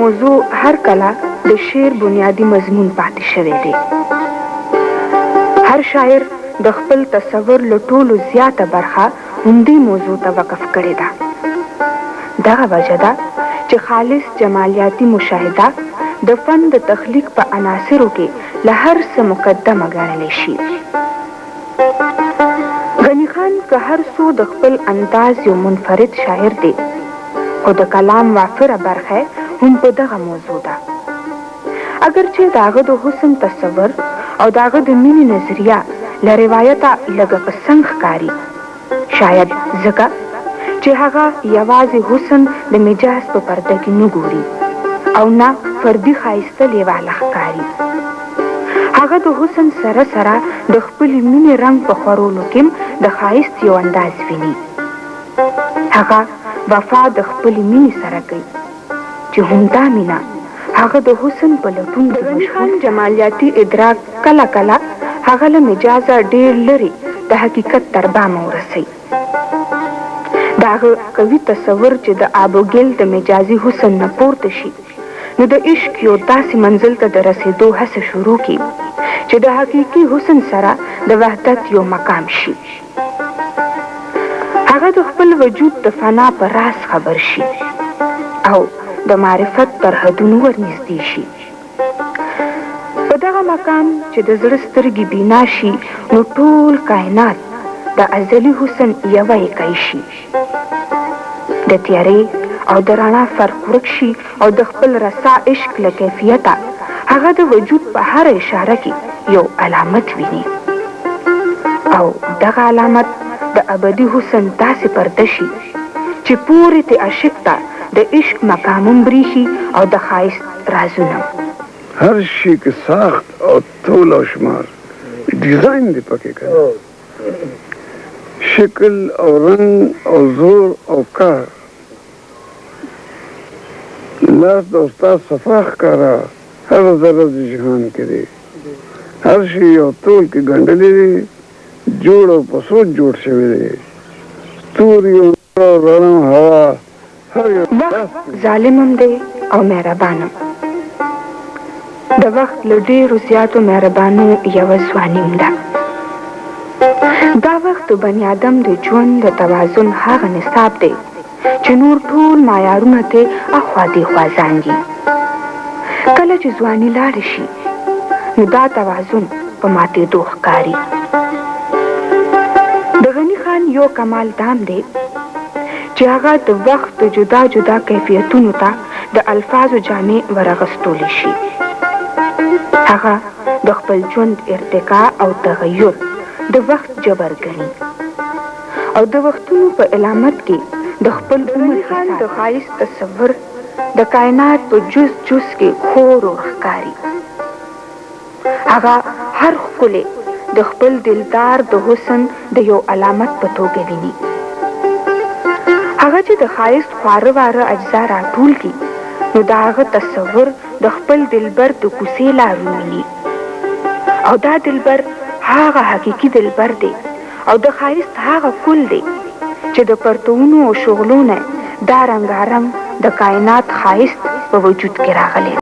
موضوع هر کله د شعر بنیادي مضمون پاتې شوی دی. هر شاعر د خپل تصور له ټولو زیاته برخه همدې موضوع ته وقف کړې ده. دغه وجه ده چې خالص جمالیاتي مشاهده د فن د تخلیق په عناصرو کې له هر څه مقدمه ګڼلی شي. غني خان که هر څو د خپل انداز یو منفرد شاعر دی، خو د کلام وافره برخه یې هم په دغه موضوع ده. اګر چې د هغه د حسن تصور او د هغه د مینې نظریه له روایته لږه په څنګ ښکاري، شاید ځکه چې هغه یوازې حسن د مجاز په پرده کې نه ګوري او نه فردي ښایسته لېواله ښکاري. هغه د حسن سره سره د خپلې مینې رنګ په خورولو کې هم د ښایست یو انداز ویني. هغه وفا د خپلې مینې سره کوي چې همدا مینه هغه د حسن په لټون کې مشغول. د غني خان جمالیاتي ادراک کله کله هغه له مجازه ډېر لرې د حقیقت تر بامه ورسوي. د هغه قوي تصور چې د آب و ګل د مجازي حسن نه پورته شي نو د عشق یو داسې منزل ته د رسېدو هڅه شروع کړي چې د حقیقي حسن سره د وحدت یو مقام شي. هغه د خپل وجود د فنا په راز خبر شي او د معرفت تر حدونو ورنږدې شي. په دغه مقام چې د زړه سترګې بینا شي نو ټول کاینات د ازلي حسن یوه اکای شي. د تیارې او د رڼا فرق ورک شي او د خپل رسا عشق له کیفیته هغه د وجود په هره اشاره کې یو علامت ویني او دغه علامت د ابدي حسن داسې پرده شي چې پورې تې عاشق ته د عشق مقام هم برېښي او د ښایست رازونه. هر شي که ساخت او تول او شمار ډیزاین دی پکې کنه شکل او رنګ او زور او کار لاس د استاد صفا ښکاره هر ذره د جهان کې دی هر شي یو تول کې ګنډلی دی جوړ او په سوچ جوړ شوی دی ستوري او رڼا هوا هر یو وخت ظالم هم دی او مهربان هم. د وخت له ډېرو زیاتو مهربانو یوه ځواني هم ده. دا وخت د بني آدم د ژوند د توازن هغه نصاب دی چې نور ټول معیارونه ترې اخوا دېخوا زانګي. کله چې ځواني لاړه شي نو دا توازن په ماتېدو ښکاري. د غني خان یو کمال دا هم دی چې هغه د وخت د جدا جدا کیفیتونو ته د الفاظو جامې ورغستولی شي. هغه د خپل ژوند ارتقا او تغیر د وخت جبر ګڼي او د وختونو په علامت کې د خپل عمر حساب د ښایست تصور د کاینات په جز جز کې خور ور ښکاري. هغه هر ښکلی د خپل دلدار د حسن د یو علامت په توګه ویني. هغه چې د ښایست خواره واره اجزا راټول کړي نو د هغه تصور د خپل دلبر د کوڅې لار وویني او دا دلبر هغه حقیقي دلبر دی او د ښایست هغه کل دی چې د پرتوونو او شغلو نه دا رنګارنګ د کاینات ښایست په وجود کې راغلی.